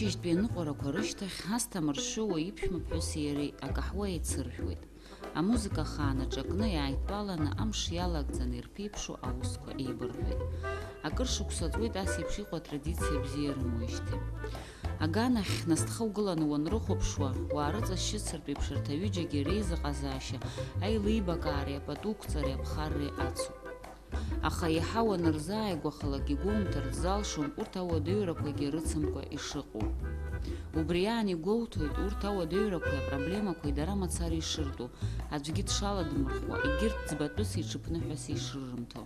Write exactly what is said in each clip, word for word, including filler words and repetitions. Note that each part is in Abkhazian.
Ижәтәи аныҟәарақәа рышьҭахь Асҭамыр Шоуа иԥшәмаԥҳәыси иареи акаҳуа еицыржәуеит. Амузыка ахаан аҿакны иааидтәаланы амш иалагӡаны ирԥеиԥшу аусқәа еибырҳәоит. Акыр шықәса ҵуеит ас еиԥш иҟоу атрадициа бзиа рымоуижьҭеи. Аганахь насҭха угыланы уанрыхәаԥшуа, уаарыҵашьыцыртә еиԥш арҭ аҩыџьагьы реизыҟазаашьа аилибакаареи апатуқәҵареи аԥхарреи ацуп. Аха еиҳа уанырзааигәахалак игәоумҭарц залшом урҭ ауадаҩрақәагьы рыцымкәа ишыҟоу. Убри аан игәоуҭоит урҭ ауадаҩрақәеи апроблемақәеи дара мацара ишыртәу, аӡәгьы дшаладмырхәуа, егьырҭ ӡбатәыс иҽыԥныҳәас ишрырымҭо.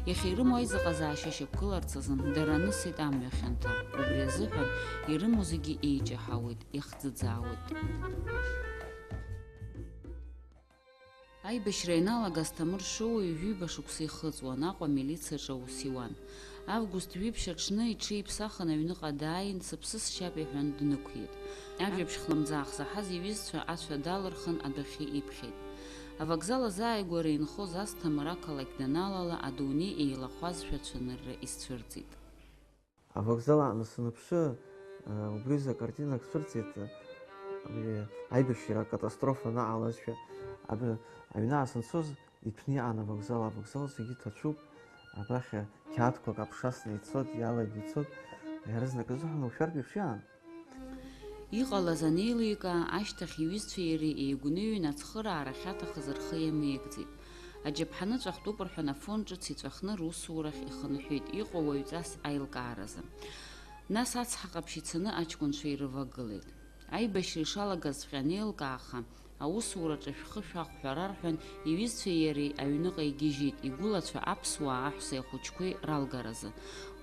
Иахьа ирымоу аизыҟазаашьа шьақәгыларц азын дара анысит амҩа хьанҭа. Убри азыҳәан ирымоу зегьы еиҷаҳауеит, иахӡыӡаауеит. Аибашьра ианалага Асҭамыр Шоуа ҩажәиба шықәса ихыҵуан, Аҟәа амилициаҿы аус иуан. Август ҩышәи аҽны иҽеиԥсахын аҩныҟа дааин, сыԥсы сшьап иҳәан днықәиеит. Ажәабжь хлымӡаах заҳаз иҩызцәа ацәа далырхын адәахьы иԥхьеит. Авокзал азааигәара инхоз Асҭамыр ақалақь даналала, адунеи еилахәазшәа ацәанырра исцәырҵит. Авокзал аҟны саныԥшы, убризы акартинак цәырҵит, абри аибашьра акатастрофа анаҟалазшәа, аб-, аҩны аасынцоз иҭәны иҟан авокзал, авокзал зегьы ҭацәуп, абрахь қьаадқәак аԥшасны ицот, иалагьы ицот, иаразнак азыҳәан ушәартә еиԥш иҟан. Иҟалаз анеиликаа, ашьҭахь иҩызцәеи иареи еигәныҩын, ацхыраара ахьаҭахыз рхы иамеигӡеит. Аџьаԥҳаны ҵәахтәуп рҳәан, Афон ҿыц иҵәахны русурахь ихынҳәит, иҟоу уаҩҵас аилкааразы. Нас ацҳа ҟаԥшь ицаны аҷкәынцәа ирывагылеит. Аибашьра ишалагазҵәҟьа анеилкааха, аусураҿы шәхы шәахә ҳәа рарҳәан, иҩызцәеи иареи аҩныҟа игьежьит, игәылацәа аԥсуаа аҳәсеи ахәыҷқәеи ралгаразы.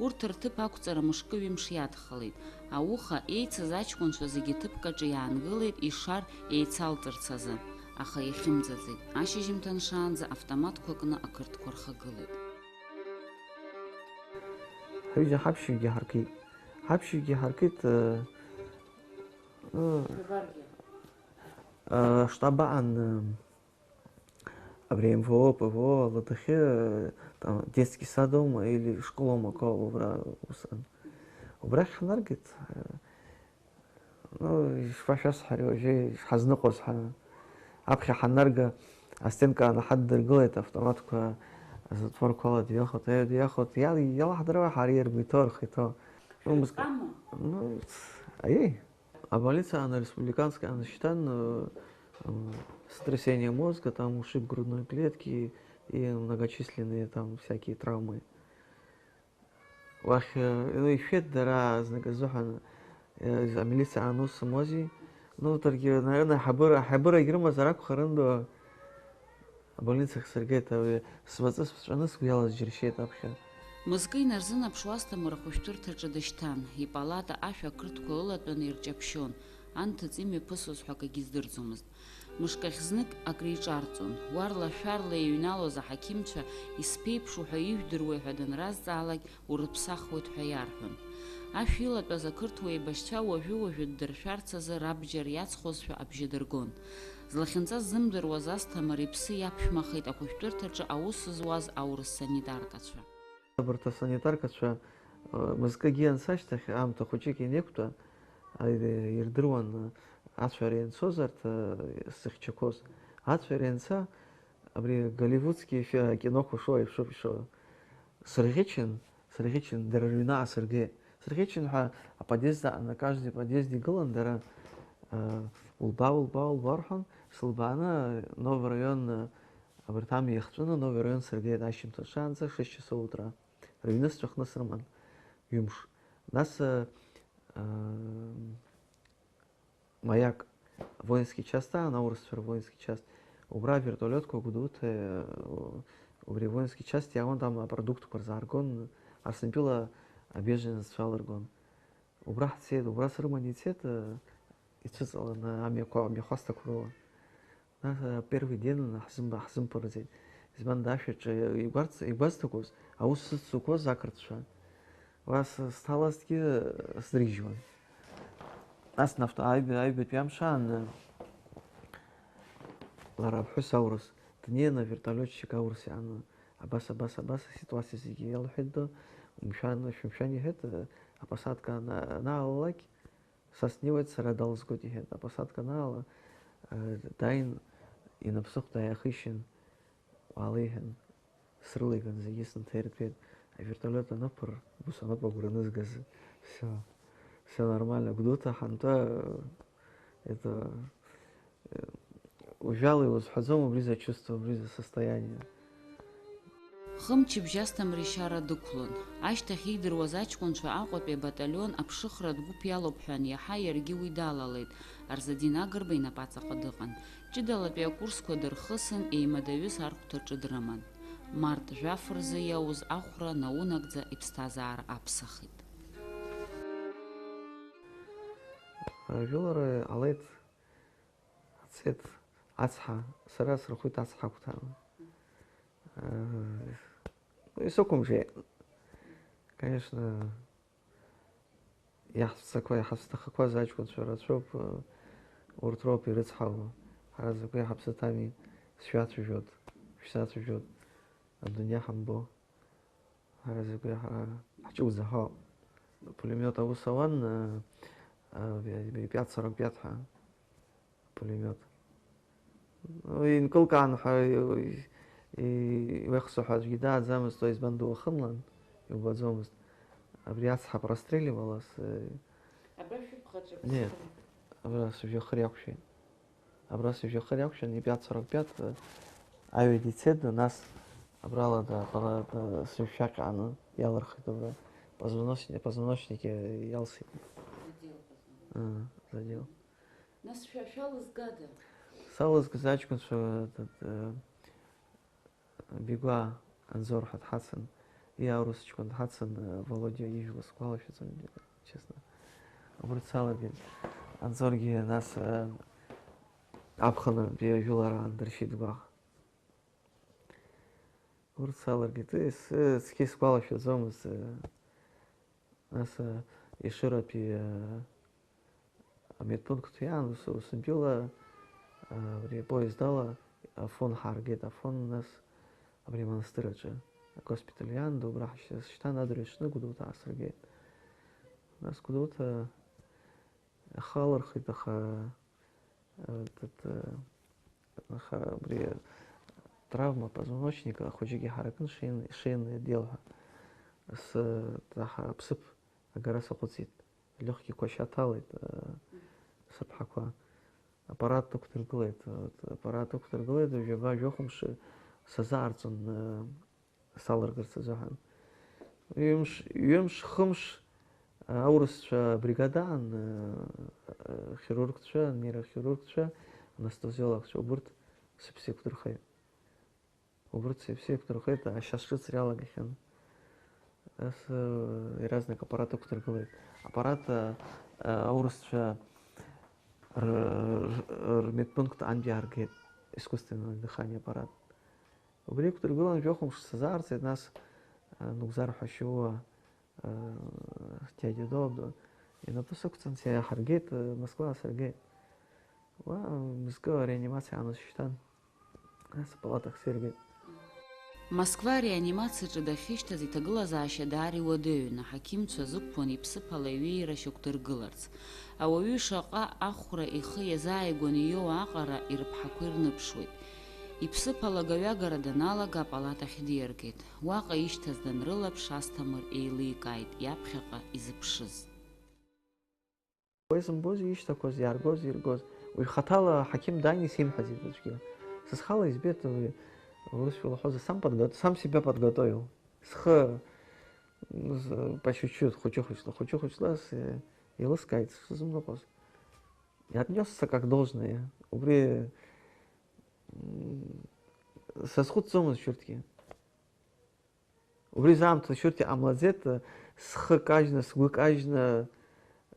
Урҭ рҭыԥ ақәҵара мышкы-ҩымш иадхалеит. Ауха, еицыз аҷкәынцәа зегьы ҭыԥк аҿы иаангылеит ишар еицалҵырц азы, аха иахьымӡаӡеит. Ашьыжьымҭан шаанӡа автоматқәа кны ақырҭқәа рхагылеит. Ҳҩыџьа ҳаԥшьҩгьы ҳаркит. Ҳаԥшьҩгьы ҳаркит, э, э, э, штаб аан, э, Абри М В О, П В О ладахьы, э, там, детский садоума или школоума, акоума, убра ус. Убрахь ҳнаргеит, э, ну, ишԥашәасҳәари уажәы, ишҳазныҟәоз ҳа-, аԥхьа ҳаннарга, астенка анаҳаддыргылеит, автоматқәа затворқәала дҩахот, э, дҩахот, иа-, иалаҳдыруа ҳара ирбиҭо, рхиҭо. Ну, мызк-, Шәыԥҟама? Ну, ц-, аиеи. Абольница, она республиканская, она считает, э, э, сотрясение мозга, там ушиб грудной клетки и многочисленные там всякие травмы. Уахь, э, ну, ишәеит дара, знакы азыҳәан, э, амилициа аус мози. Ну, даргьы, наверное, ҳабыра, ҳабырагь рымазар акәхарын, до. Абольницахь сыргеит, ауаҩы сбаҵыс ԥҵәаны сгәы иаласџьыршьеит аԥхьа. Мызкы инарзынаԥшуа Асҭамыр ахәышәтәырҭаҿы дышьҭан, ипалата ашә ақырҭқәа ылатәаны ирҷаԥшьон, анҭыҵ имҩаԥысуаз ҳәа акгьы издырӡомызт. Мышкахь знык акриҿарҵон, уарла-шәарла иҩналоз аҳақьымцәа, исԥеиԥшу ҳәа ижәдыруеи ҳәа данразҵаалак, урыԥсахуеит ҳәа иарҳәон. Ашә илатәаз ақырҭуа еибашьцәа уажәы-уажәы ддыршәарц азы рабџьар иаҵхозшәа абжьы дыргон. Злахьынҵа ззымдыруаз Асҭамыр иԥсы иаԥшәмахеит ахәышәтәырҭаҿы аус зуаз аурыс санитаркацәа. Абарҭ асанитаркацәа, э, мызкы агьы ианца ашьҭахь, аамҭа хәыҷык ианеиқәтәа, а, ирдыруан, э, ацәара ианцоз арҭ, э, зыхьчақәоз. Ацәара ианца, абри голливудский фи-, киноқәа шоу еиԥшуп ишоу. Сырӷьычын, сырӷьычын, дара рыҩны аасыргеит. Сырӷьычын ҳәа аподиезд аҟны, каждый подъезд игылан дара, э, улба, улба, улба рҳәон, сылбааны, Новый район, э, абарҭ амҩа иахҵәаны, Новый район сыргеит ашьыжьымҭан шаанӡа, шесть часов утра. Рыҩны сҵәахны срыман, ҩымш. Нас, э, э, Маяк, воинский часть аан, аурысцәа рвоинский часть, убра вертолиотқәа Гәдоуҭа, э, убри воинский часть иаауан, там апродуктқәа рзааргон, Арсентәыла абеженеццәа алыргон. Убра ҳцеит, убра срыманы ицеит, э, ицәыҵаланы амҩақәа, амҩахәасҭақәа рыла. Нас, э, первый день ҳзымба-, ҳзымԥырҵит. Избан, ашәаҿы игәарц-, игәазҭақәоз, аус зыццакуаз ақырҭцәа. Уа с-, сҭалазҭгьы, э, сдрыжьуан. Нас нафта-, аҩб-, аҩбатәи амш аан, э, лара аԥҳәыс аурыс днеины, вертолиотчик аурыс иааны, абас, абас, абас аситуациа зегьы иалҳәеит, ду, умшәан, шәымшәан иҳәеит, э, апосадка ана-, анаалалак, Са снеиуеит, сара далызгоит, иҳәеит, апосадка анаала, э, дааин, инапсыхә дааихишьын, уаала, иҳәан, срылеиган, зегьы сынҭаиртәеит, авертолиот анықәыр, ус ануп агәра нызгаз, всё, всё нормально, Гәдоуҭа ҳантәа, э, это, э, уажәала иузҳәаӡом убри за чувство, убри за состояние. Хымчыбжь Асҭамыр ишьара дықәлон. Ашьҭахь иидыруаз аҷкәынцәа Аҟәатәи абаталион аԥшыхратә гәыԥ иалоуп ҳәа иаҳа иаргьы уи далалеит, Арзадин Агрба инапаҵаҟа дыҟан. Ҷыдалатәи акурсқәа дырхысын, еимадаҩыс архәҭаҿы дрыман. Март жәаф рзы иауз ахәра наунагӡа иԥсҭазаара аԥсахит. Ажәылара ҟалеит, ацеит ацҳа, сара сырхәит ацҳа агәҭаны. Э, исықәымжеит. Конечно, иаҳцақәа, иҳацәҭахақәаз аҷкәынцәа рацәоуп, э, урҭ роуп ирыцҳау. Ҳара закәи ҳаԥсы ҭами, сшәацәажәот, шәсацәажәот, адунеи ҳамбо. Ҳара закәи ҳара ҳҷыуӡа ҳауп. Пулемиот аус ауан, э, э, пятьдесят сорок пять ҳәа. Пулемиот. Инкылкаан ҳәа и-, и-, иуеихсо ҳәа аӡәгьы дааӡамызт, уа избан ду уахынлан, иубаӡомызт. Абри ацҳа простреливалас, э, Абра шәыԥхаҿы. Нет. Абра сыжәҩахыр иақәшәеит. Абра сыжәҩахыр иақәшәан, ипятьдесят сорок пять, э, аҩада ицеит, нас абрала да, аппарат, э, сыжәшәаҟьааны иалырхит абра. Позвоночник, позвоночник иалсит. Задел позвоночник. А, задел. Нас шәа-, шәалызгада? Салызгаз аҷкәынцәа, тат-, э, Бигәаа Анзор ҳәа дҳацын, иаурыс ҷкәын дҳацын, э, Володиа ижәла сгәалашәаӡом, честно. Убырҭ салыргеит. Анзоргьы нас, э, аԥхынтәи ажәылара аандыршьит гәаӷ. Урҭ салыргеит, ес-, цқьа исгәалашәаӡомызт, э, нас, э, Ешыратәи, э, амедпункт иаан ус, усынтәыла, э, абри апоезд ала Афон ҳааргеит, Афон нас абри амонастыр аҿы, агоспиталь иаан, убра ҳшьҭан адырҩаҽны Гәдоуҭа аасыргеит. Нас Гәдоуҭа ахы алырхит, аха, э, тыт, э, аха абри травма позвоночника ахәыҷык иҳаракын, шин-, шин идеал ҳәа. Сы-, таҳа-, аԥсыԥ агара саҟәыҵит. Алёгкиқәа ашьа ҭалеит, э, сыԥҳақәа. Аппарат ықәдыргылеит, э, аппарат ықәдыргылеит, жәаба-жәохәымш сазаарҵон, э, салыргарц азыҳәан. Ҩымш, ҩымш, хымш, аурысцәа абригада аан, хирургцәа, нейрохирургцәа, анестезиологцәа, убырҭ сыԥсы еиқәдырхеит. Убырҭ сыԥсы еиқәдырхеит, ашьа сҿыцра иалагахьан. Нас, э, иаразнак аппарат ықәдыргылеит. Аппарат, э, э, аурысцәа р-, р-, рмедпункт антәи иааргеит, искусственное дыхание аппарат. Убри иқәдыргылан жәохә мш сазаарҵеит, нас, э, Нугзар ҳәа Шьоуа, э, дядя Додо инапы сықәҵан, сиааиҳаргеит, э, Москва сыргеит. Уа, мызкы ареанимациа аанысшьҭан. Нас апалатахь сиргеит. Москва ареанимациаҿы дахьышьҭаз иҭагылазаашьа даара иуадаҩын, аҳақьымцәа зықәԥон иԥсыԥ ала иҩеира шьақәдыргыларц. Ауаҩы шаҟа ахәра ихы иазааигәаны иоуа аҟара ирыԥҳақәа ирныԥшуеит. Иԥсыԥ алагаҩагара даналага, апалатахь диаргеит. Уаҟа ишьҭаз данрылаԥш, Асҭамыр еиликааит иаԥхьаҟа изыԥшыз. Уи зымбози ишьҭақәаз, иааргози иргоз. Уи хаҭала аҳақьым дааины исимҳәаӡеит аӡәгьы. Сызхала избеит уи, урысшәа лаҳәозар, сам подго-, сам себя подготовил. Схы, з-, по чуть-чуть, хәыҷы-хәыҷла, хәыҷы-хәыҷла с-, еилыскааит сшызымныҟәоз. И отнёсся как должное. Убри, м, сазхәыцӡомызт шәырҭгьы. Убри заамҭа шьурҭ иҟамлаӡеит, схы кажьны, сгәы кажьны,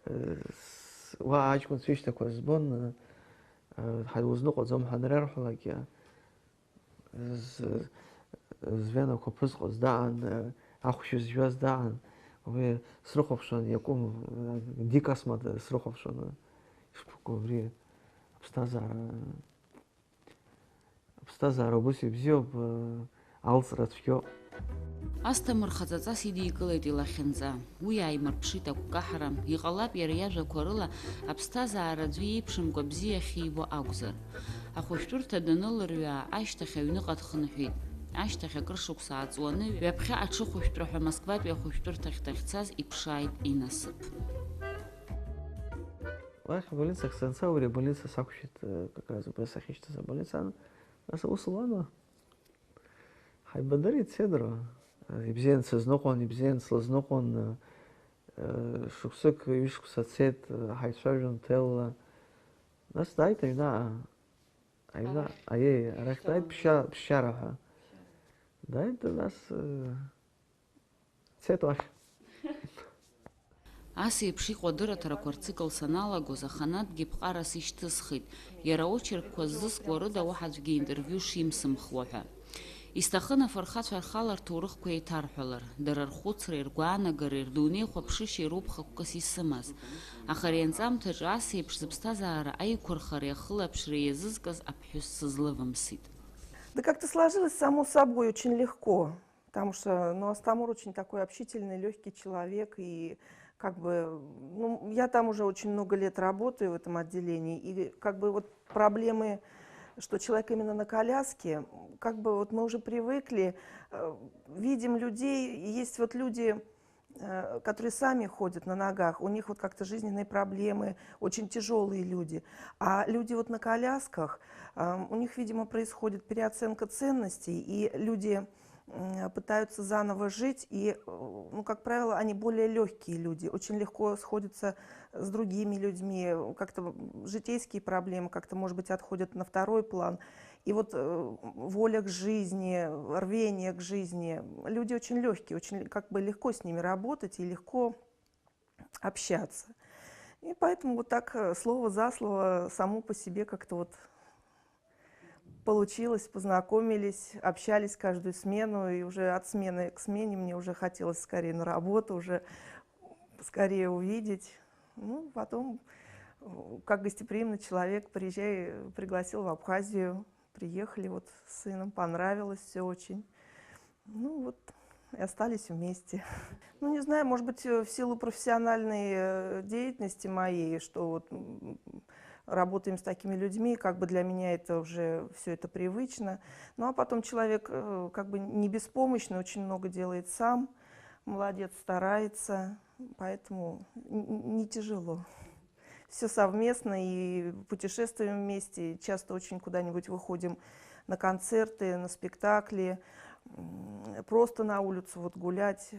с-, уа аҷкәынцәа ишьҭақәа збон, ҳа узныҟәаӡом ҳәа анрарҳәалак, з-, звенақәа ԥызҟоз даан, ахәшә зжәуаз даан, уи срыхәаԥшуан, иакәым, дикасма срыхәаԥшуан, ишԥыкәу абри аԥсҭазаара. Аԥсҭазаара убыс ибзиоуп, алҵра цәгьоуп. Асҭамыр хаҵаҵас идикылеит илахьынҵа. Уи ааимырԥшит агәкаҳара, иҟалап иара иажәақәа рыла аԥсҭазаара аӡәы иеиԥшымкәа бзиа ахьибо акәзар. Ахәышәтәырҭа данылырҩаа, ашьҭахь аҩныҟа дхынҳәит. Ашьҭахь акыр шықәса ааҵуаны, ҩаԥхьа аҽыхәышәтәра ҳәа Москватәи ахәышәтәырҭахь дахьцаз иԥшааит инасыԥ. Уахь абольницахь санца, убри абольница сақәшәеит, э, как раз убра сахьышьҭаз абольницаан. Нас аус луама? Ҳаибадырит Седро. Э, ибзиан сызныҟәон, ибзиан слызныҟәон, э, э, шықәсык, ҩышықәса цеит, э, ҳаицәажәон ҭелла. Нас дааит аҩнаҟа. Аҩна, Арахь. Аиеи, арахь дааит, ԥшьа-, ԥшьара ҳәа. Дааит, нас, э, Цеит уахь. Ас еиԥш иҟоу адырраҭарақәа рцикл саналагоз, аханатәгьы ԥҟарас ишьҭысхит, иара очеркқәа ззыскуа рыда уаҳа аӡәгьы интервиу шимсымхуа ҳәа. Исҭахын афырхацәа рхала рҭоурыхқәа еиҭарҳәалар, дара рхәыцреи, ргәаанагареи, рдунеихәаԥшышьеи роуп хықәкыс исымаз. Аха ари анҵамҭаҿы ас еиԥш зыԥсҭазаара аиқәырхареи ахылаԥшреи иазызкыз аԥҳәыс сызлывымсит. Да как-то сложилось само собой, очень легко. Потому что, ну, Астамур очень такой общительный, лёгкий человек, и как бы, ну, я там уже очень много лет работаю в этом отделении, и как бы вот проблемы, что человек именно на коляске, как бы вот мы уже привыкли, э, видим людей, и есть вот люди, э, которые сами ходят на ногах, у них вот как-то жизненные проблемы, очень тяжёлые люди. А люди вот на колясках, ам, у них, видимо, происходит переоценка ценностей, и люди, м, пытаются заново жить, и, э, ну, как правило, они более лёгкие люди, очень легко сходятся с другими людьми, как-то, м, житейские проблемы как-то, может быть, отходят на второй план. И вот, э, воля к жизни, рвение к жизни. Люди очень лёгкие, очень как бы легко с ними работать и легко общаться. И поэтому вот так, э, слово за слово само по себе как-то вот получилось, познакомились, общались каждую смену, и уже от смены к смене мне уже хотелось скорее на работу, уже скорее увидеть. Ну, потом, э, как гостеприимный человек, приезжай, пригласил в Абхазию, приехали вот с сыном, понравилось всё очень. Ну вот, и остались вместе. Ну, не знаю, может быть, э, в силу профессиональной, э, деятельности моей, что вот, м, работаем с такими людьми, как бы для меня это уже всё это привычно. Ну, а потом человек, э, как бы не беспомощный, очень много делает сам, молодец, старается, поэтому н-, н-, не тяжело. Всё совместно, и путешествуем вместе, часто очень куда-нибудь выходим на концерты, на спектакли, м, просто на улицу вот гулять.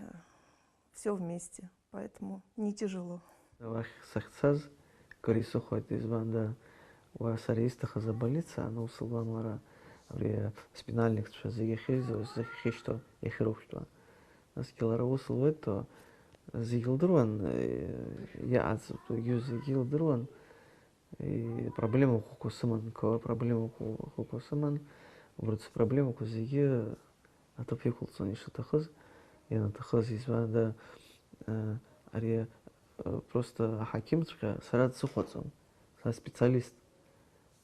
Всё вместе, поэтому не тяжело. Уахь сахьцаз кыр исыхәеит, избанда, уа сара исҭахыз абольница, ан ус луан лара, абри аспинальникцәа зегьы ахьеизо, зегьы ахьышьҭоу, иахьрықәшәтәуа. Насгьы лара ус луеит, то, зегь лдыруан, э, иҟаҵатәугьы зегьы лдыруан. И проблема ӷәӷәақәа сыман, қәа проблема ӷәӷәақәа сыман, убарҭ спроблемақәа зегьы аҭыԥ иқәылҵон ишаҭахыз, ианаҭахыз, избанда, э, ари, э, просто аҳақьымҵәҟьа сара дсыхәаӡом, са специалист.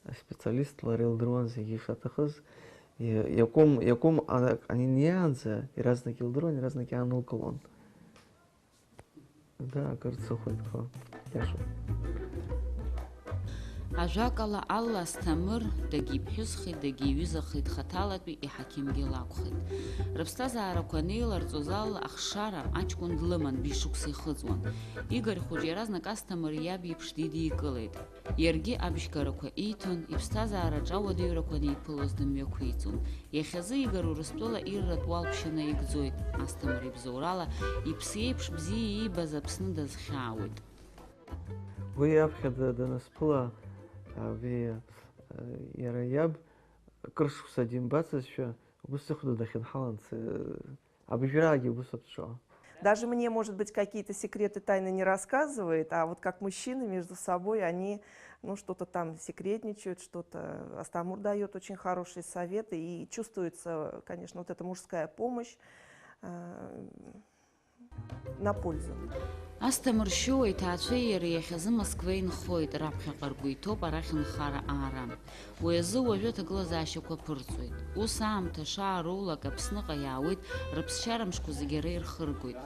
Аспециалист лара илдыруан зегьы ишаҭахыз, иа-, иакәым, иакәым ана-, аниниаанӡа иаразнак илдыруан, иаразнак иаанылкылон. Да, акыр дсыхәеит, қәа. Иашоуп. Ажәакала, Алла Асҭамыр дагьиԥҳәысхеит, дагьиҩызахеит, хаҭалатәи иҳақьымгьы лакәхеит. Рыԥсҭазаарақәа анеиларҵоз ала, ахшара аҷкәын длыман, бжьшықәса ихыҵуан. Игорь хәыҷы иаразнак Асҭамыр иаб иеиԥш дидикылеит. Иаргьы абжьгарақәа ииҭон, иԥсҭазаараҿы ауадаҩрақәа анеиԥылоз дымҩақәиҵон. Иахьазы Игорь Урыстәыла ирратә уалԥшьа наигӡоит, Асҭамыр ибзоурала, иԥсы еиԥш бзиа иибаз Аԥсны дазхьаауеит. Уи аԥхьа да-, данысԥыла, абри, э, иара иаб кыр шықәса димбацызшәа, убыс сыхәда дахьынҳалан, ц-, абыжәраагьы убыс аԥҵәо. Даже мне, может быть, какие-то секреты, тайны не рассказывает, а вот как мужчины между собой, они, ну, что-то там секретничают, что-то Астамур даёт очень хорошие советы, и чувствуется, конечно, вот эта мужская помощь. Э, На пользу. Асҭамыр Шьоуа иҭаацәеи иареи иахьазы Москва инхоит, раԥхьаҟа ргәы иҭоуп арахь нхара аара. Уи азы уажәы аҭагылазаашьақәа ԥырҵәоит. Ус аамҭа шаароулак Аԥсныҟа иаауеит, рыԥсшьара мшқәа зегьы ара ирхыргоит.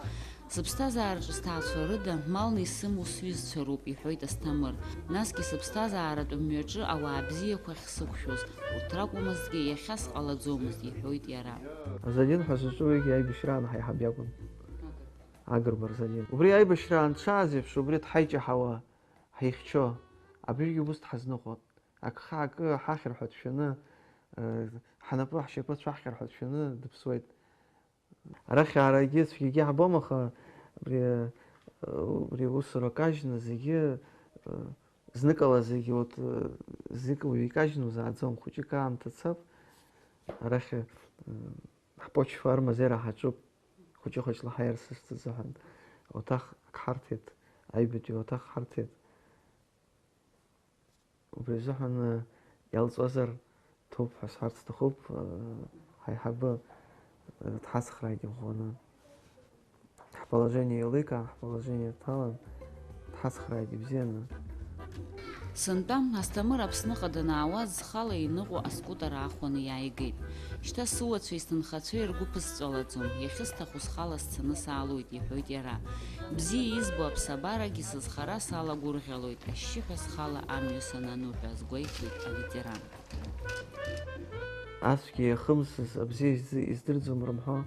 Сыԥсҭазаараҿы сҭаацәа рыда малны исымоу сҩызцәа роуп, иҳәоит Асҭамыр. Насгьы сыԥсҭазааратә мҩаҿы ауаа бзиақәа ахьсықәшәоз, урҭ ракәмызҭгьы иахьа сҟалаӡомызт, иҳәоит иара. Азалин ҳәа зҿу уигьы аибашьраан ҳаиҳаб иакәын. Агрба Азалин. Убри аибашьраан дшааз еиԥш, убри дҳаиҷаҳауа, ҳихьчо, абригьы убыс дҳазныҟәон. Агха акы ҳахьыр ҳәа дшәаны, э, ҳнапы ҳшьапы цәаҳхьыр ҳәа дшәаны дыԥсуеит. Арахь аарагьы цәгьагьы ҳбом, аха абри, э, убри аусура кажьны зегьы, э, зныкала зегьы, вот, э, знык уаҩы икажьны узааӡом, хәыҷык аамҭа цап, арахь, э, ҳпочфа армазеира ҳаҿуп, хәыҷы-хәыҷла ҳаиарсырц азыҳәан. Уаҭах ак ҳарҭеит, аҩбатәи уаҭах ҳарҭеит. Убри азыҳәан, э, иалҵуазар ҭоуп ҳәа сҳәарц сҭахуп, э, ҳаиҳабы, э, дҳацхрааит иӷәӷәаны. Ҳположение еиликаан, ҳположение дҭалан, дҳацхрааит ибзианы. Сынтәа, Асҭамыр Аԥсныҟа данаауаз, зхала иныҟәо аскутер аахәаны иааигеит. Шьҭа сыуацәеи сҭынхацәеи ргәы ԥысҵәалаӡом, иахьысҭаху схала сцаны саалоит, иҳәоит иара. Бзиа избо аԥсабарагьы сызхара салагәырӷьалоит, ашьшьыҳәа схала амҩа санану ҳәа азгәеиҭоит аветеран. Ацәгьа иахымсыз абзиа изы-, издырӡом рымҳәо,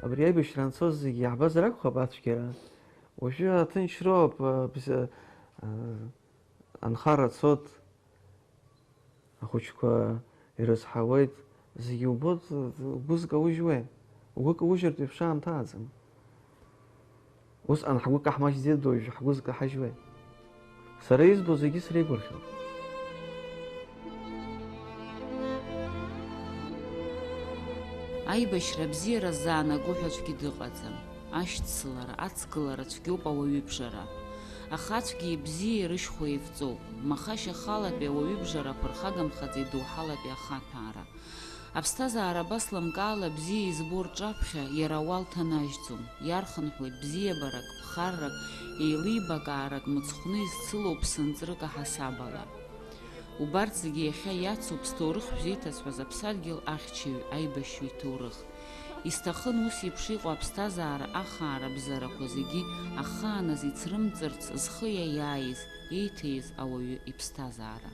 абри аибашьра анцоз зегьы иаҳбазар акәхап ацәгьара. Уажәы аҭынчроуп, а, бз-, а, анхара цот, ахәыҷқәа ирызҳауеит, зегьы убоит, угәы зкаужьуеи? Угәы каужьыртә еиԥш аамҭа аӡам. Усҟан ҳгәы каҳмаҷӡеит, уажә ҳгәы зкаҳажьуеи? Сара избо зегьы среигәырӷьон. Аибашьра абзиара ззаанаго ҳәа аӡәгьы дыҟаӡам. Ашьцылара, ацгылара цәгьоуп ауаҩыбжара. Аха ацәгьеи абзиеи рышьхәа еивҵоуп. Маха шьахалатәи ауаҩыбжара аԥырхагамхаӡеит доуҳалатәи ахаҭәаара. Аԥсҭазаара абас лымкаала бзиа избо рҿаԥхьа иара ауал ҭанажьӡом, иархынҳәуеит бзиабарак, ԥхаррак, еилибакаарак мыцхәны изцылоу ԥсынҵрык аҳасабала. Убарҭ зегьы иахьа иацуп зҭоурых шәзеиҭазҳәаз аԥсадгьыл ахьчаҩ аибашьҩы иҭоурых. Исҭахын ус еиԥш иҟоу аԥсҭазаара ахаара бзарақәа зегьы ахааназ ицрымҵырц зхы иаиааиз, еиҭаиз ауаҩы иԥсҭазаара.